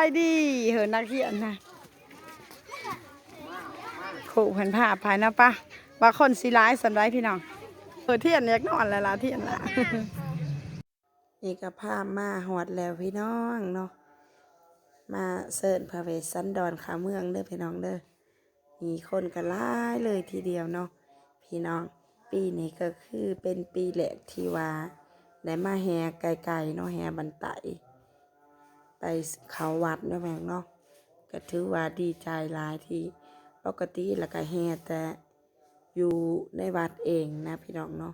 ໄດ້ດີ ເຮີ ນັກຮຽນນະ ຄູເພິ່ນພາໄປນະປະ ວ່າຄົນຊິຫຼາຍສ່ຳໃດພີ່ນ້ອງ. ເອີ ທຽນຢາກນອນແລ້ວລະ ທຽນລະ. ນີ້ກໍພາມາຮອດແລ້ວພີ່ນ້ອງເນາະ ມາເຊີນພະເວດສັນດອນເຂົ້າເມືອງເດີພີ່ນ້ອງເດີ. ມີຄົນກໍຫຼາຍເລີຍທີດຽວເນາະພີ່ນ້ອງ. ປີນີ້ກໍຄືເປັນປີແລກທີ່ວ່າໄດ້ມາແຫ່ໄກໆເນາະ ແຫ່ບັ້ນໄຕໄປເຂົ້າວັດເນາະພີ່ນ້ອງເນາະ. ກໍຖືວ່າດີໃຈຫຼາຍທີ່ ປົກກະຕິແລ້ວກໍແຫ່ແຕ່ຢູ່ໃນວັດເອງນະພີ່ນ້ອງເນາະ.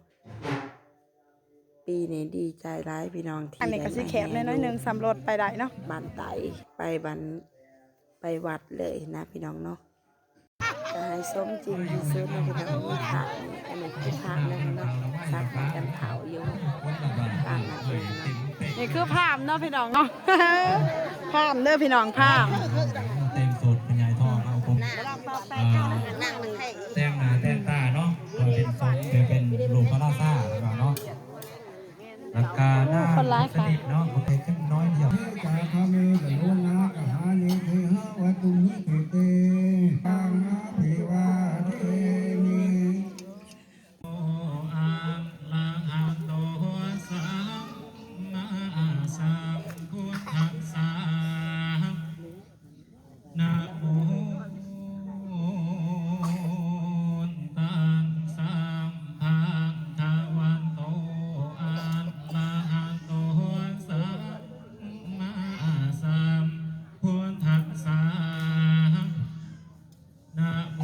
ປີນີ້ດີໃຈຫຼາຍພີ່ນ້ອງທີ່ ອັນນີ້ກໍຊິແຄບແດ່ມາແດ່ໜ້ອຍໜຶ່ງ ສຳຫຼວດໄປໄດ້ເນາະ ບັ້ນໄຕໄປບັ້ນ ໄປວັດເລີຍນະພີ່ນ້ອງເນາະ. ກໍໃຫ້ສົມຈິງທີ່ສຸດເນາະພີ່ນ້ອງ. ມີພາບນີ້ ອັນນີ້ຄືພາບນັ້ນເນາະ ສັກກັນເຖົ້າຢູ່ ພາບນັ້ນເອງເນາະ. ນີ້ຄືພາບເນາະພີ່ນ້ອງເນາະ ພາບເດີພີ່ນ້ອງ ພາບ ແຕ່ງສົດ ຂະຫຍາຍທອງເອົາຜົມ ອ່າ ແຕ່ງໜ້າແຕ່ງຕາເນາະ ເພື່ອເປັນສົມ ເພື່ອເປັນຮູບພະລາຊາເນາະ. ຫຼັກການ ໂອ້ ຄົນຫຼາຍຄັກ ເນາະ ບໍ່ໄດ້ຈັກໜ້ອຍດຽວ. ເທສາຄາເມ ຈະໂນນາຄະຫາເນ ເທຫະວັດຖຸມະເຕເຕ ຕັງ ອະພິວາເທມິ. ອະລະຫະໂຕ ສຳມາສຳພຸດທັດສະ ນະໂມຕັດສະ ພະຄະວະໂຕ ອະລະຫະໂຕ ສຳມາສຳພຸດທັດສະ ນະໂມ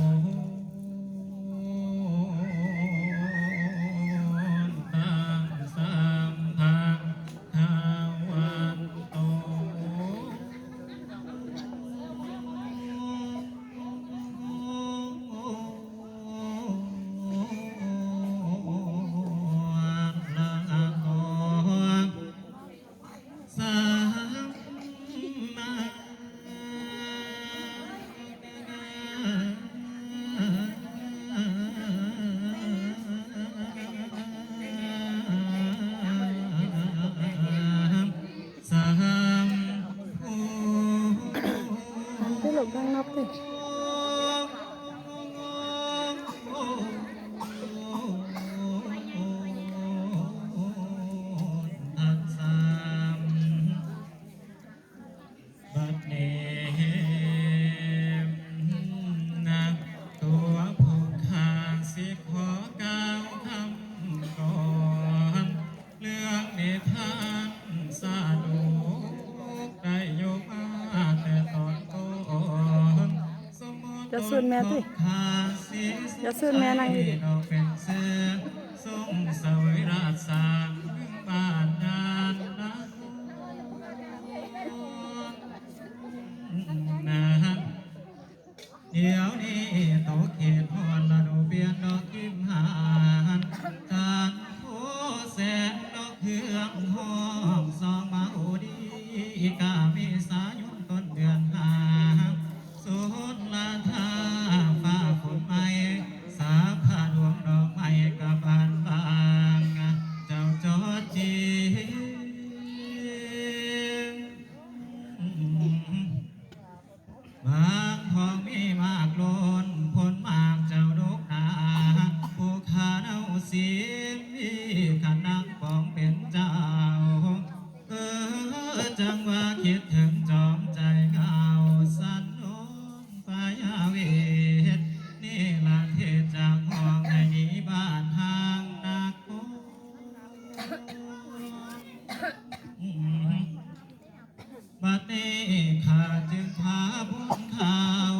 ຕັດສະ ພະຄະວະໂຕ ອະລະຫະໂຕ ສຳມາ ສຳພຸດ ບັດນີ້ນະ ຕົວຜູ້ຂ້າຊິຂໍກ່າວຄຳກ່ອນ ເລື່ອງນິທານສາດົກ ໄດ້ຢູ່ມາແຕ່ຕອນຕົ້ນ. ຢ່າສູນແມ່ຕິ ຢ່າສູນແມ່ ນັ່ງດີໆ ເປັນເສືອຊົງສະເຫວີຍລາຊາບານຍານນະ ດຽວນີ້ຕົກເຂດຮ້ອນລະດູປ່ຽນດອກກິມຫານ ຈັນໂຄແສງດອກເຮືອງຫ້ອງສອງມາໂອດີ ກາເມສາຍົນຕົ້ນເດືອນຫ້າ ສຸນລະທາຟ້າຝົນໃໝ່ ສາພະດວງດອກໄມ້ກະບານບາງ ເຈົ້າຈອດຈິງ ບາງທອງມີໝາກລົ້ນ ຜົນໝາກເຈົ້າດົກໜາ ຜູ້ຂ້າເນົາຊີມມີຂັນນາງປອງເປັນເຈົ້າ ເອີ ຈັ່ງວ່າຄິດເຖິງຈອມໃຈເຫງົາ ສັນໂນມພະຍາເວດ ນີ້ລະເທດຈາກຫ້ອງໃນນີ້ບ້ານທາງນະໂຄນ. ບັດນີ້ຂ້າຈຶ່ງພາບຸນທ້າວ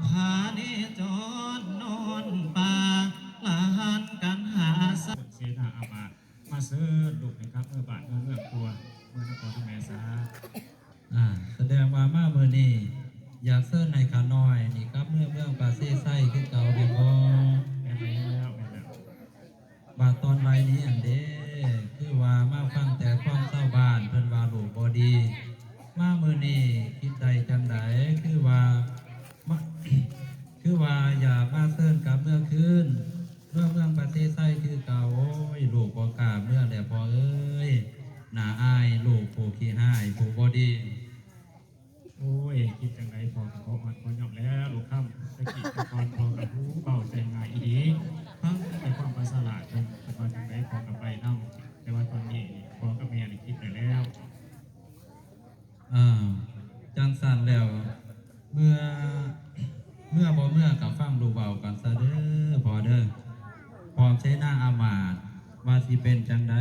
ພາເນຈອນນອນປ່າ ລະຫັນກັນຫາສະ ເສນາອາມາດ ມາເຊີນລູກໃຫ້ກັບເມືອບ້ານເມືອເມືອງຕົວ ເມືອນະຄອນນຳແມ່ສາ. ອ່າ ສະແດງວ່າມາມື້ນີ້ ຢາກເຊີນໃຫ້ຂ້ານ້ອຍນີ້ກັບເມືອເມືອງປາກເຊໄຊຄືເກົ່າແມ່ນບໍ່? ແມ່ນແລ້ວ ແມ່ນແລ້ວ. ບາດຕອນໄລ່ໜີຫັ້ນເດ້ ຄືວ່າມາຟັງແຕ່ຄວາມຊາວບ້ານເພິ່ນວ່າລູກບໍ່ດີ ມາມື້ນີ້ຄິດໄດ້ຈັ່ງໃດ ຄືວ່າມາ ຄືວ່າຢາກມາເຊີນກັບເມືອຄືນ ເມືອເມືອງປະເທດໄທຄືເກົ່າ. ໂອ້ຍ ລູກບໍ່ກ້າເມືອແລ້ວພໍ່ເອີຍ ໜ້າອາຍ ລູກຜູ້ຂີ້ຮ້າຍ ຜູ້ບໍ່ດີ. ໂອ້ ພໍ່ກໍຂໍຮອດຂໍຍອມແລ້ວລູກຄຳ. ແຕ່ກີ້ແຕ່ກ່ອນພໍ່ກໍຮູ້ເວົ້າໃຈງ່າຍອີ່ຫຼີ, ຟັງແຕ່ຄວາມປະສາຫຼາດເພິ່ນ ເພິ່ນວ່າຈັ່ງໃດພໍ່ກໍໄປນຳ. ແຕ່ວ່າຕອນນີ້ພໍ່ກັບແມ່ໄດ້ຄິດໄດ້ແລ້ວ. ເອີ ຈັ່ງຊັ້ນແລ້ວ ເມື່ອ ເມື່ອບໍ່ເມື່ອກໍຟັງລູກເວົ້າກ່ອນຊະເດີພໍ່ເດີ. ພ້ອມເສນາອາມາດ ວ່າຊິເປັນຈັ່ງໃດ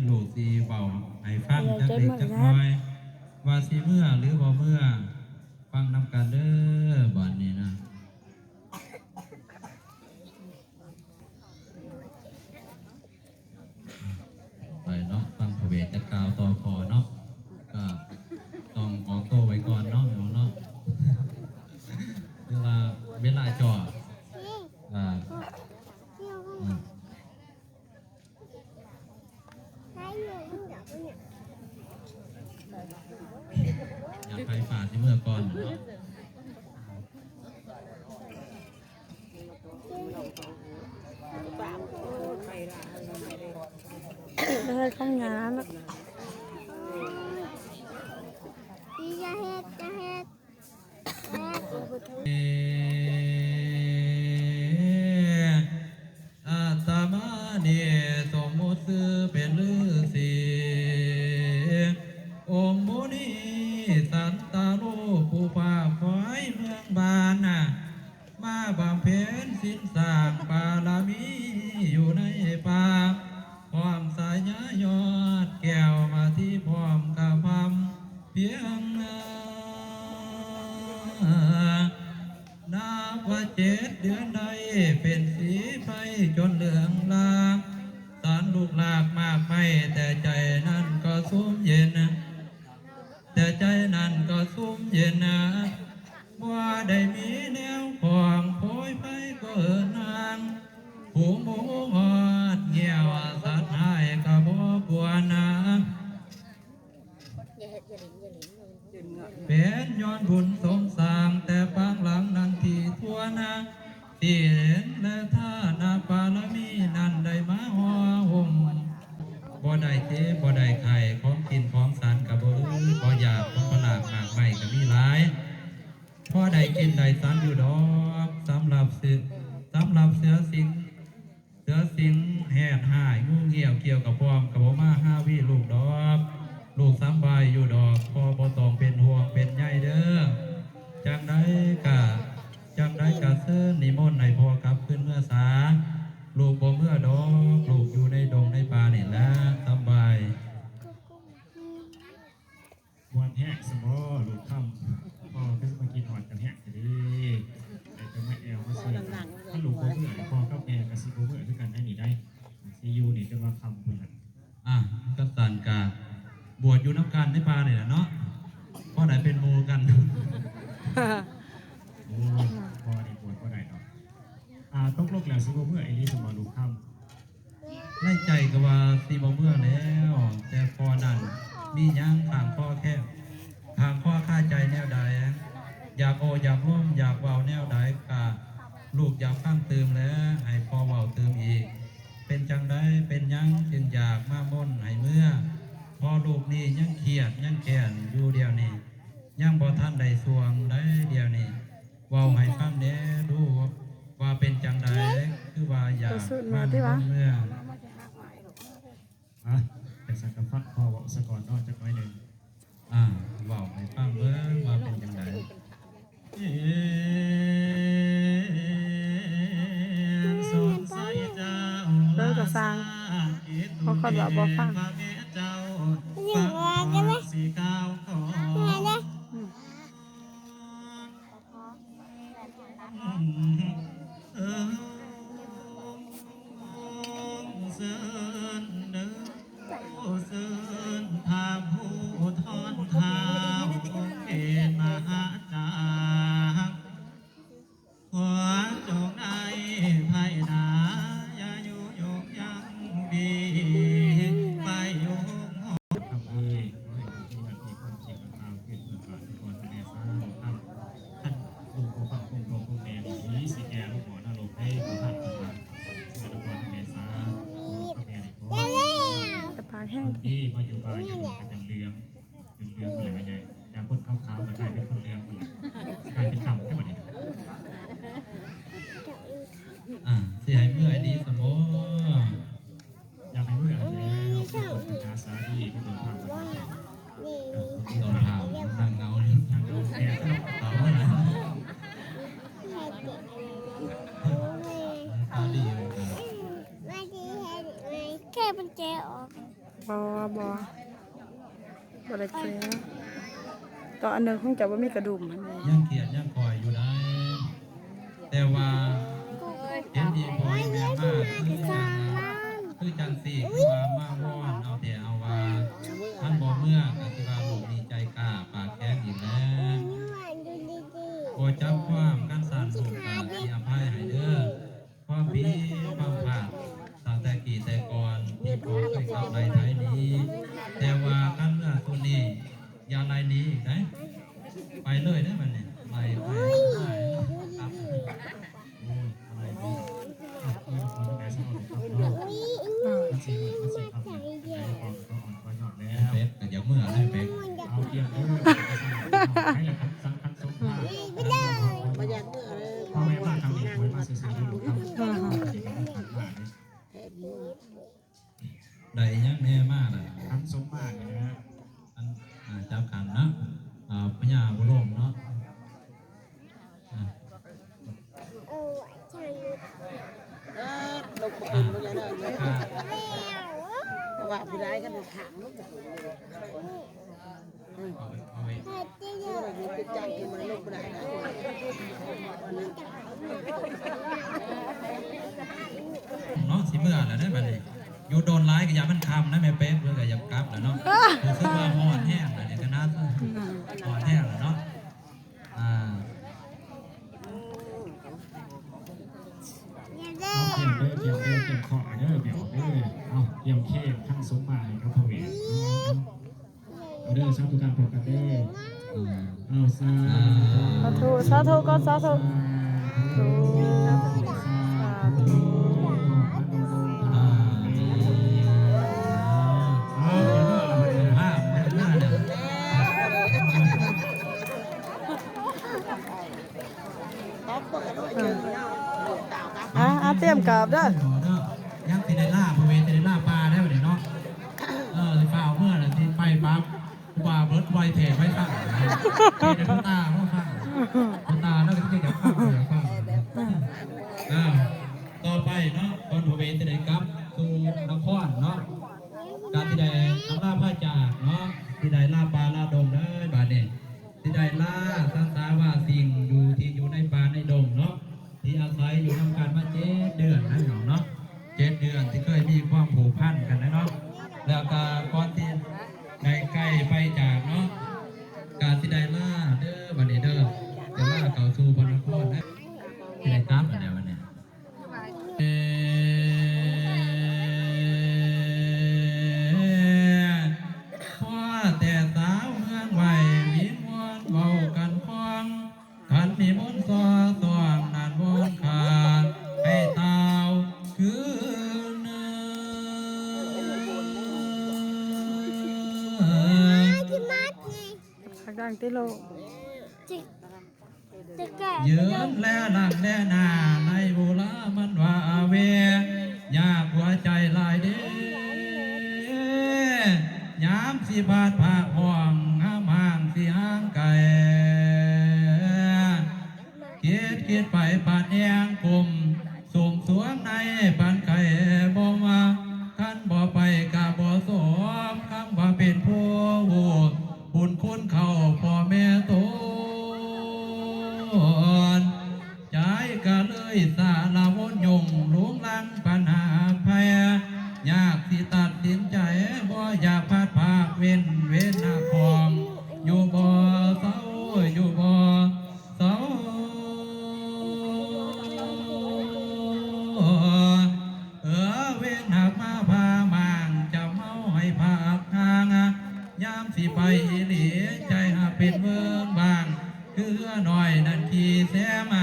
ລູກຊິເວົ້າໃຫ້ຟັງຈັກເລັກຈັກນ້ອຍ ວ່າຊິເມື່ອຫຼືບໍ່ເມື່ອ ຟັງນຳກັນເດີບາດນີ້ນະ. ໄປເນາະ ຟັງພະເວດຈະກ່າວຕໍ່ພໍເນາະ ກໍຕ້ອງອອກໂຕໄວ້ກ່ອນເນາະ ເນາະ ຄືວ່າເວລາຈອດ ອ່າ ອືມ ຍາມໄຟຟ້າຊິເມືອກ່ອນເນາະ. ເຮັດຂອງຫຍັງນະ? ຢ່າເຮັດ ຢ່າເຮັດ. ອາດຕະມານີ້ສົມມຸດຊື່ເປັນລືສີ ອົງມຸນີສັນຕາໂລ ຜູ້ພາກຄວາຍເມືອງບ້ານນະ ມາບຳເພັນສິນສ້າງບາລະມີຢູ່ໃນປ່າ ພ້ອມສາຍຍາຍອດແກ້ວມາທີ່ພ້ອມກະພຳພຽງ ນັບວ່າເຈັດເດືອນໄດ້ເປັນສີໄຟຈົນເຫຼືອງລາ ສັນລູກລາກໝາກໄມ້ ແຕ່ໃຈນັ້ນກໍຊຸ່ມເຢັນ ແຕ່ໃຈນັ້ນກໍຊຸ່ມເຢັນນະ ບໍ່ໄດ້ມີແນວຂອງໂພຍໄຟກໍເອີ້ນນາງ ຜູ້ໝູຮອດງຽວ ສັດຮ້າຍກໍບໍ່ກວນນະ. ເປັນຍ້ອນບຸນສົມສ້າງແຕ່ປາງຫຼັງນັ້ນທີ່ທວນນະ ທີ່ເຫັນແລະທ່ານະບາລະມີນັ້ນໄດ້ມາຫໍ່ຫົ່ມ ບໍ່ໄດ້ເຈັບບໍ່ໄດ້ໄຂ້ ຂອງກິນຂອງສັນກໍບໍ່ອຶດບໍ່ຢາກ ຜົນຜະລາກໝາກໄມ້ກໍມີຫຼາຍ ພໍໄດ້ກິນໄດ້ສັນຢູ່ດອກ. ສຳລັບເສືອ ສຳລັບເສືອສິງ ເສືອສິງແຮດຮ້າຍ ງູງຽວກ່ຽວກະປ້ອມ ກໍບໍ່ມາຫາວີລູກດອກ ລູກສຳບາຍຢູ່ດອກ ພໍ່ບໍ່ຕ້ອງເປັນຫ່ວງເປັນໃຍເດີ. ຈັ່ງໃດກະ ຈັ່ງໃດກະເຊີນນິມົນໃຫ້ພໍ່ກັບຄືນເມືອສາ ລູກບໍ່ເມືອດອກ ລູກຢູ່ໃນດົງໃນປ່ານີ້ແຫຼະ ສຳບາຍ. ມ່ວນແທ້ຊັ້ນບໍລູກຄຳ ພໍ່ຄືຊິມາຄິດຮອດກັນແທ້ແທ້ເດ ໄດ້ແຕ່ມາແອວມາຊ່ອຍກັນ. ຄັນລູກບໍ່ເມືອ ພໍ່ກັບແມ່ກໍຊິບໍ່ເມືອຄືກັນໄດ໋ນີ້ໄດ໋ ຊິຢູ່ນີ້ຈົນວ່າຄ່ຳພຸ້ນລະ. ອ່າ ຄັນຊັ້ນກະບວດຢູ່ນຳກັນໃນປ່ານີ້ແຫຼະເນາະ ພໍໄດ້ເປັນໝູ່ກັນ. ໂອ້ຍ ພໍ່ນີ້ບວດບໍ່ໄດ້ດອກ. ອ່າ ຕົກລົງແລ້ວຊິບໍ່ເມືອອີ່ຫຼີຊັ້ນບໍລູກຄຳ? ໃນໃຈກໍວ່າຊິບໍ່ເມືອແລ້ວ ແຕ່ພໍນັ້ນມີຫຍັງຂ້າງຄໍແຄ ຂ້າງຄໍຄາໃຈແນວໃດ ຢາກໂອ້ຢາກລົມ ຢາກເວົ້າແນວໃດ ກະລູກຢາກຟັງຕື່ມ ແລະ ໃຫ້ພໍ່ເວົ້າຕື່ມອີກ. ເປັນຈັ່ງໃດ ເປັນຫຍັງຈຶ່ງຢາກມາມົນໃຫ້ເມືອ? ເພາະລູກນີ້ຍັງຄຽດ ຍັງແຄ້ນຢູ່ດຽວນີ້ ຍັງບໍ່ທັນໄດ້ຊ່ວງໃດດຽວນີ້. ເວົ້າໃຫ້ຟັງແດ່ດູ ວ່າເປັນຈັ່ງໃດ ຄືວ່າຢາກມານິມົນເມືອ? ອ່ະ ຈັ່ງຊັ້ນກໍຟັງພໍ່ເວົ້າສາກ່ອນເນາະ ຈັກໜ້ອຍໜຶ່ງ. ອ່າ ເວົ້າໃຫ້ຟັງເບິ່ງວ່າເປັນຈັ່ງໃດ? ເອີ ກະຊ່າງ ເພາະຂ້ອຍເວົ້າບໍ່ຟັງ. ເຊີນເດີ ເຊີນພະຜູ້ທອນທ້າວ ອົງເອນມະຫາຈາກ ຂໍຈົ່ງໄດ້ໄພນາ ອາຍຸຍົງຍັງດີ ໄປ ບໍ່ ບໍ່ ບໍ່ໄດ້ແກ່ ຕອນອັນໜຶ່ງຄົງຈະບໍ່ມີກະດຸມຫັ້ນແຫຼະ. ຍັງຄຽດຍັງຄ່ອຍຢູ່ໃດ ແຕ່ວ່າເຫັນອີ່ພໍ່ອີ່ແມ່ມາຄື ຄືຈັ່ງຊີ້ ຄືວ່າມາວອນເອົາແຕ່ເອົາວ່າ ຄັນບໍ່ເມືອກໍຊິວ່າລູກນີ້ໃຈກ້າປາກແຂງອີກແລ້ວ ບໍ່ຈຳຄວາມ ຄັນຊັ້ນລູກກໍຊິອະໄພໃຫ້ເດີ. ຄວາມຜິດຄວາມພາດຕັ້ງແຕ່ກີ້ແຕ່ກ່ອນ ທີ່ພໍ່ເຄີຍຂັບໄລ່ໄຖໜີ, ແຕ່ວ່າຄັນເມື່ອສຸດນີ້ ຢ່າໄລ່ໜີອີກເດ້. ໄປເລີຍເດ້ບັດນີ້ ໄລ່ໄປ ໄປ ໂອ້ຍ ອາໄລດີ ເອີ ເອີ ເປັນຈັ່ງໃດຊະເນາະ ມັນຊິ ມັນຊິເຂົ້າໄປ ເປັກກໍຢາກເມືອແລ້ວ ເປັກ ເອົາ ກຽມເດີ ໃຫ້ລະຄັນ ສັງຄັນສົມພາ ບໍ່ຢາກເມືອເລີຍ ພໍ່ແມ່ມາທາງນີ້ ຂ້ອຍມາຊື່ໆເດີລູກເອີຍ ໄດ້ຫຍັງແດ່ມາລະ ຄັນສົມມານີ້ນະ ອັນ ອ່າ ຈັບຂັນເນາະ ອ່າ ພະຍາບໍ່ລົງເນາະ ອ່າ ເອີ ລົງບໍ່ຂຶ້ນ ລົງຢ່າເລີຍ ອ່າ ເພາະວ່າຜູ້ໃດຄັນຂ້າງລົງ ເນາະ ຊິເມືອແລ້ວເດ້ບັດນີ້ ຢູ່ດົນຫຼາຍກໍຢ້ານມັນຄ່ຳນະ ແມ່ເປັກເພິ່ນກໍຢາກກັບແລ້ວເນາະ ຮູ້ສຶກວ່າຮ້ອນແຮງແລ້ວນີ້ ຂະໜາດຮ້ອນແຮງແລ້ວເນາະ ອ່າ ກຽມເດີ ກຽມເດີ ກຽມເຄາະເດີ ແມ່ອອກເດີ ເອົາ ກຽມເຄນຄັນສົມມາໃຫ້ກັບພະເວດ ເອົາເດີ ສາທຸການພ້ອມກັນເດີ ເອົາ ສາທຸ ສາທຸ ສາທຸກ່ອນ ສາທຸ ສາທຸ ສາທຸ ອາມີນ ເອົາ ເອົາ ເອົາ ເອົາ ອ່າ ອ່າ ຕຽມກາບເດີ ຍັງຊິໄດ້ລາ ພະເວດຊິໄດ້ລາປ່າແລ້ວນີ້ເນາະ ເອີ ຊິຟ້າວເມືອແລ້ວ ຊິໄປປັບ ວ່າເບິດໄວແທ້ໄວຊະ ເປັນຕາເຮົາຟັງ ຕາເຮົາກໍຊິຢາກຟັງ ຢາກຟັງ ອ່າ ຕໍ່ໄປເນາະ ກ່ອນພະເວດຊິໄດ້ກັບສູ່ນະຄອນເນາະ ກໍຊິໄດ້ອຳລາພາຈາກເນາະ ຊິໄດ້ລາປ່າລາດົງເດີບາດນີ້ ຊິໄດ້ລາສັງສາວາສິ່ງຢູ່ທີ່ຢູ່ໃນປ່າໃນດົງເນາະ ທີ່ອາໄສຢູ່ນຳກັນມາເຈັດເດືອນນະພີ່ນ້ອງເນາະ ເຈັດເດືອນທີ່ເຄີຍມີຄວາມຜູກພັນກັນນະເນາະ ແລ້ວກະກ່ອນທີ່ໄດ້ໄກໄປຈາກເນາະ ກະຊິໄດ້ລາເດີບາດນີ້ເດີ ຈະລາເຂົ້າສູ່ພະນະຄອນເດີ ຊິໄດ້ກັບແລ້ວບາດນີ້ ເອີ ພໍແຕ່ສາວເມືອງໄວ ວິງວອນເວົ້າກັນຄອງ ຄັນມີມົນສໍ້ສອງນັ້ນວອນຂ້າໃຫ້ຕ່າວຄືນ ເຢີນແລຫຼັງແລໜ້າ ໃນໂບລາມັນວ່າເວ ຍາກຫົວໃຈຫຼາຍເດ ຍາມຊິບາດພະຫ້ອງ ຫາມຮ່າງຊິຫ່າງໄກ ຄິດຄິດໄປປານແອງກົມ ສຸມສວນໃນປານໄກບໍ່ວ່າ ຄັນບໍ່ໄປກະບໍ່ສົມ ຄຳວ່າເປັນຜູ້ຮູ້ບຸນຄຸນເຂົ້າພໍ່ແມ່ຕົນ ໃຈກະເລີຍສາລະວົນຍົງ ລຸງລັງປັນຫາໄພ ຍາກຊິຕັດສິນໃຈ ບໍ່ຢາກພັດພາກເວັ້ນ ເວນນະຄອງ ຢູ່ບໍ່ເຊົາ ຢູ່ບໍ່ ເຊົາ ເອີ ເວນຫາກມາພາມາງ ຈຳເຮົາໃຫ້ພາກຫ່າງ ຍາມຊິໄປອີ່ຫຼີ ໃຈຫາກເປັນເວີງວ່າງ ຄືເຮືອນ້ອຍນັ້ນຂີ່ແຊມ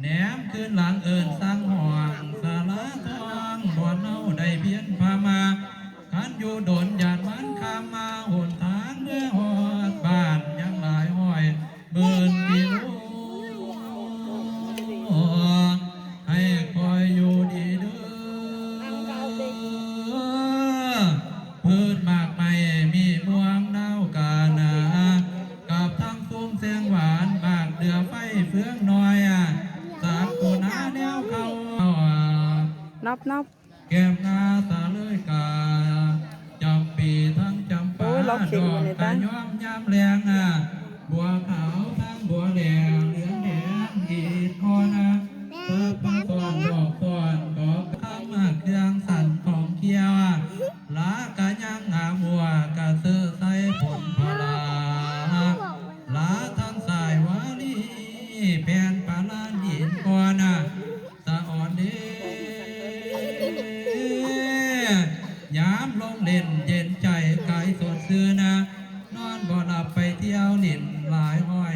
ແນມຄືນຫຼັງເອີ້ນສັງຫ້ອງ ສາລາທອງ ບ່ອນເຮົາໄດ້ພຽນພາມາ ຄັນຢູ່ດົນຢ້ານມັນຂ້າມມາ ຫົນທາງເມືອຮອດບ້ານ ຍັງຫຼາຍຮ້ອຍ ໝື່ນກິໂລ ໃຫ້ຄອຍຢູ່ດີເດີ ພືດໝາກໄມ້ມີມ່ວງນາວການາ ກັບທັງຊຸມແສງຫວານ ໝາກເດືອໄຟເຟືອງນ້ອຍ ສາກໂກນາແນວເຂົ້າ ນັບໆ ແກ້ມນາສາເລີຍກາ ເຕັມຢູ່ໃນຕາ ດອກກະຍອມຍາມແລງ ບົວຂາວທັງບົວແດງ ເຫຼືອງແດງອີກອ່ອນ ເຕີບມາຊ້ອນດອກຊ້ອນດອກ ຄຳເຄື່ອງສັນຂອງຂຽວ ລາກະຍັງງາມຫົວ ກະເຊີໃສ່ຜົນພະລາ ລາທັນສາຍວາລີ ແຜ່ນປາລານອີກອ່ອນ ສະອອນເດ ຍາມລົງເຫຼັ້ນເຢັນໃຈກາຍສົດຊື່ນ ນອນບໍ່ຫຼັບໄປທ່ຽວຫຼິ້ນຫຼາຍຮ້ອຍ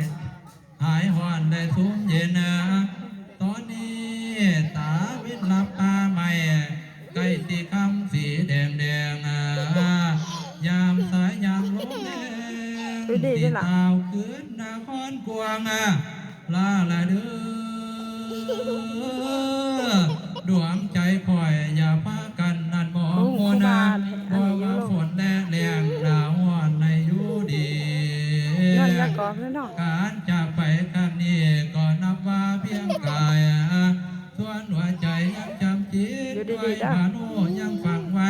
ຫາຍຮ້ອນໄດ້ຊຸ່ມເຢັນ ຕອນນີ້ຕາເວັນລັບຕາໃໝ່ ໃກ້ຊິຄ່ຳສີແດງໆ ຍາມສາຍຍາມລົມແລງ ຊິຕ່າວຄືນນະຄອນກວາງ ລາລະເດີ ດວງໃຈຂ້ອຍຢ່າພາກັນນັ້ນມອງມົນ ເພາະວ່າຝົນແລະແລ້ງໜາວຮ້ອນໃຫ້ຢູ່ດີ ການຈາກໄປຄັ້ງນີ້ກໍນັບວ່າພຽງກາຍ ສ່ວນຫົວໃຈຍັງຈຳຈິດ ດ້ວຍພານຸຍັງຝັງໄວ້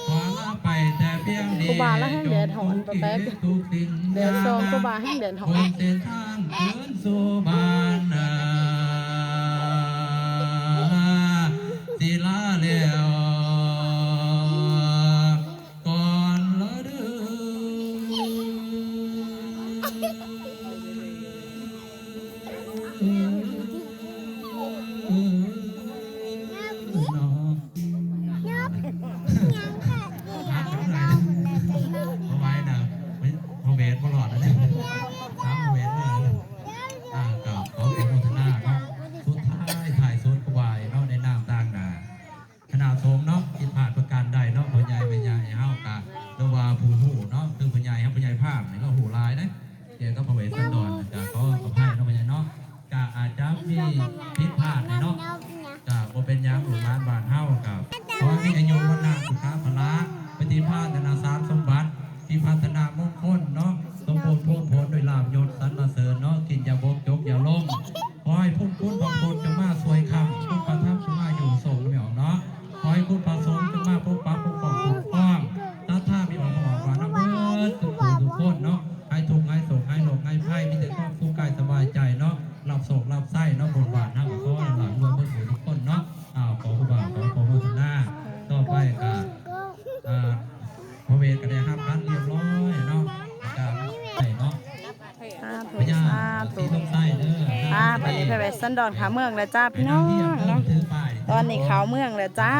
ຂໍລາໄປແຕ່ພຽງນີ້ ຈົງທຸກເຂດທຸກສິ່ງຢ່ານະ ບົນເສັ້ນທາງຄືນສູ່ບ້ານນາ ຊິລາແລ້ວກ່ອນລະເດີ ເນາະ ບໍ່ໄຫວນະ ພໍ່ເວນບໍ່ລອດແລ້ວເດ້ ຖາມພໍ່ເວນເລີຍ ອ່າ ກໍຂໍອະນຸໂມທະນາເນາະ ສຸດທ້າຍ ທ້າຍສຸດກໍໄຫວ້ເນາະ ໃນນາມຕາງໜ້າ ຄະນະສົງເນາະ ຜິດພາດປະການໃດເນາະ ພໍ່ໃຫຍ່ແມ່ໃຫຍ່ເຮົາກະ ຫຼືວ່າຜູ້ຮູ້ເນາະ ຄືພໍ່ໃຫຍ່ເຮົາ ພໍ່ໃຫຍ່ພາບນີ້ລາວຮູ້ຫຼາຍເດ້ ກ່ຽວກັບພະເວດສັນດອນ ກະຂໍອະໄພເນາະ ພໍ່ໃຫຍ່ເນາະ ກະອາດຈະມີຜິດພາດແດ່ເນາະ ກະບໍ່ເປັນຫຍັງ ລູກຫຼານບ້ານເຮົາກະຂໍໃຫ້ມີອາຍຸວັນນະສຸຂະພະລະ ປະຕິພານທະນາສາມສົມບັດ ທີ່ພັດທະນາມົງຄົນເນາະ ສົມບູນພູມຜົນດ້ວຍລາບຍົດສັນລະເສີນເນາະ ກິນຢ່າບົກ ຈົກຢ່າລົງ ຂໍໃຫ້ພຸ້ນຄຸນພະພຸດຈະມາຊ່ວຍຄ້ຳ ຄຸນພະທຳຈະມາຢູ່ສົງແມ່ອອກເນາະ ຂໍໃຫ້ຄຸນພະສົງຈະມາປົກປັກປົກປ້ອງຄຸ້ມຄອງ ສັດທາມີອອກມາອອກມານຳເບິດທຸກຜູ້ທຸກຄົນເນາະ ຫາຍທຸກຫາຍໂສກຫາຍໂລກຫາຍໄພ ມີແຕ່ຄວາມສຸກກາຍສະບາຍໃຈເນາະ ຮັບໂຊກຮັບໄຊເນາະ ບຸນບາດເຮົາກໍຂໍໃຫ້ລ່ຳລວຍເບິດທຸກຄົນເນາະ ອ້າວ ຂໍຄູບາ ຂໍ ຂໍໂມທະນາ ຕໍ່ໄປກໍ ອ່າ ພະເວດກໍໄດ້ຮັບຂັນຮຽບຮ້ອຍເນາະ ແລ້ວກໍໄປເນາະ ສາທຸ ພະຍາ ສາທຸ ສີສົງໄຊເດີ ອ່າ ບັດນີ້ພະເວດສັນດອນເຂົ້າເມືອງແລ້ວຈ້າ ພີ່ນ້ອງເນາະ ຕອນນີ້ເຂົ້າເມືອງແລ້ວຈ້າ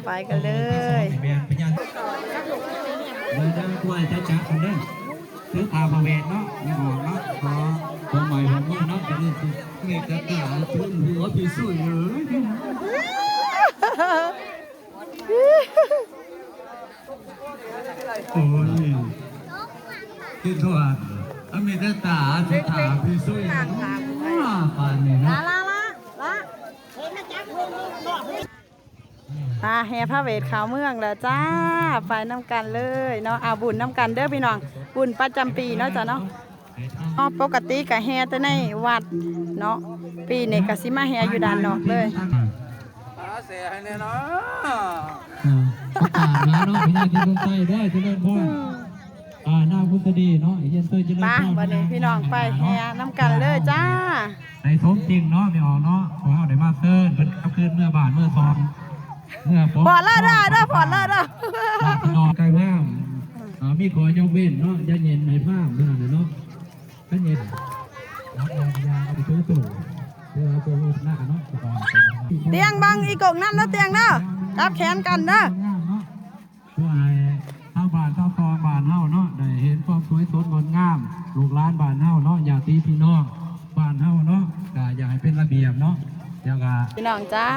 ໄປກັນເລີຍ ພະຍາ ເດີນທາງໄຫວ້ຈັກໆກັນເດີ ຖືພາພະເວດເນາະ ແມ່ອອກເນາະ ຂໍຄວາມໝາຍຄວາມເນາະ ຈະເລີນສຸກ ເມດຕາຈົນຫົວພິສຸຍເອີຍ ໂອ້ຍ ຄິດວ່າອາເມຕະຕາສຸດທາພິສຸຍ ປານນີ້ເນາະ ລາ ລາ ລາ ລາ ພາແຫ່ພະເວດເຂົ້າເມືອງແລ້ວຈ້າ ໄປນຳກັນເລີຍເນາະ ເອົາບຸນນຳກັນເດີພີ່ນ້ອງ ບຸນປະຈຳປີເນາະຈ້າເນາະ. ເນາະ ປົກກະຕິກະແຫ່ແຕ່ໃນວັດເນາະ ປີນີ້ກະຊິມາແຫ່ຢູ່ດ້ານນອກເລີຍ ອາ ແຊໃຫ້ແນ່ເນາະ ອ່າ ປະກາດມາເນາະ ພະຍາທີ່ສົງໄຊເດີ ຈະເລີນພອນ ອືມ ອ່າ ນາງພຸດສະດີເນາະ ຮຽນເຊີຍຈະເລີນພອນ ໄປ ບັດນີ້ພີ່ນ້ອງໄປແຫ່ນຳກັນເລີຍຈ້າ ໃນສົມຈິງເນາະ ແມ່ອອກເນາະ ພວກເຮົາໄດ້ມາເຊີນເພິ່ນກັບຄືນເມືອບ້ານເມືອຊ່ອງ ເມືອ ພໍດເລີຍເດີ ພໍດເລີຍເດີ ພີ່ນ້ອງໃກ້ງາມ ອ່າ ມີຂໍ້ຍົກເວັ້ນເນາະ ຢ່າເຫງັນໃຫ້ພາມເທົ່ານັ້ນເນາະ. ຕຽງບັງອີ່ກົກນັ້ນເດີ ຕຽງເດີ ຈັບແຂນກັນເດີ ເພື່ອໃຫ້ຊາວບ້ານຊາວຊ່ອງບ້ານເຮົາເນາະ ໄດ້ເຫັນຄວາມສວຍສົດງົດງາມ ລູກຫຼານບ້ານເຮົາເນາະ ຍາດຕິພີ່ນ້ອງບ້ານເຮົາເນາະ ກະຢາກໃຫ້ເປັນລະບຽບເນາະ ແລ້ວກະ ພີ່ນ້ອງຈ້າ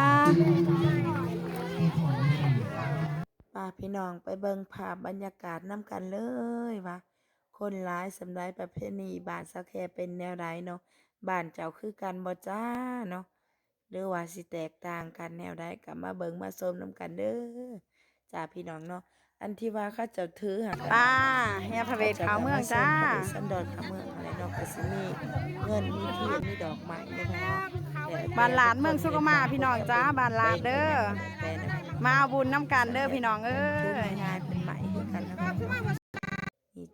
ພາພີ່ນ້ອງໄປເບິ່ງພາບບັນຍາກາດນຳກັນເລີຍວ່າ ຄົນຫຼາຍສ່ຳໃດ ປະເພນີບ້ານສາວແຄເປັນແນວໃດເນາະ ບ້ານເຈົ້າຄືກັນບໍ່ຈ້າເນາະ ຫຼືວ່າຊິແຕກຕ່າງກັນແນວໃດ ກໍມາເບິ່ງມາຊົມນຳກັນເດີຈ້າພີ່ນ້ອງເນາະ ອັນທີ່ວ່າເຂົາເຈົ້າຖືຫັ້ນ ປ້າ ແຫ່ພະເວດເຂົ້າເມືອງຈ້າ ສັນດອນເຂົ້າເມືອງຫັ້ນແຫຼະເນາະ ກໍຊິມີເງິນມີທຽນມີດອກໄມ້ເນາະ ບ້ານລາດເມືອງສຸກະມາ ພີ່ນ້ອງຈ້າ ບ້ານລາດເດີ ມາເອົາບຸນນຳກັນເດີພີ່ນ້ອງເອີຍ ເປັນໄມ້ຄືກັນເນາະ. ນີ້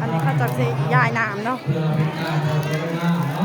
ອັນນີ້ເຂົາເຈົ້າຊິຢາຍນ້ຳເນາະ ເພື່ອເປັນການຂໍກະລຸນາ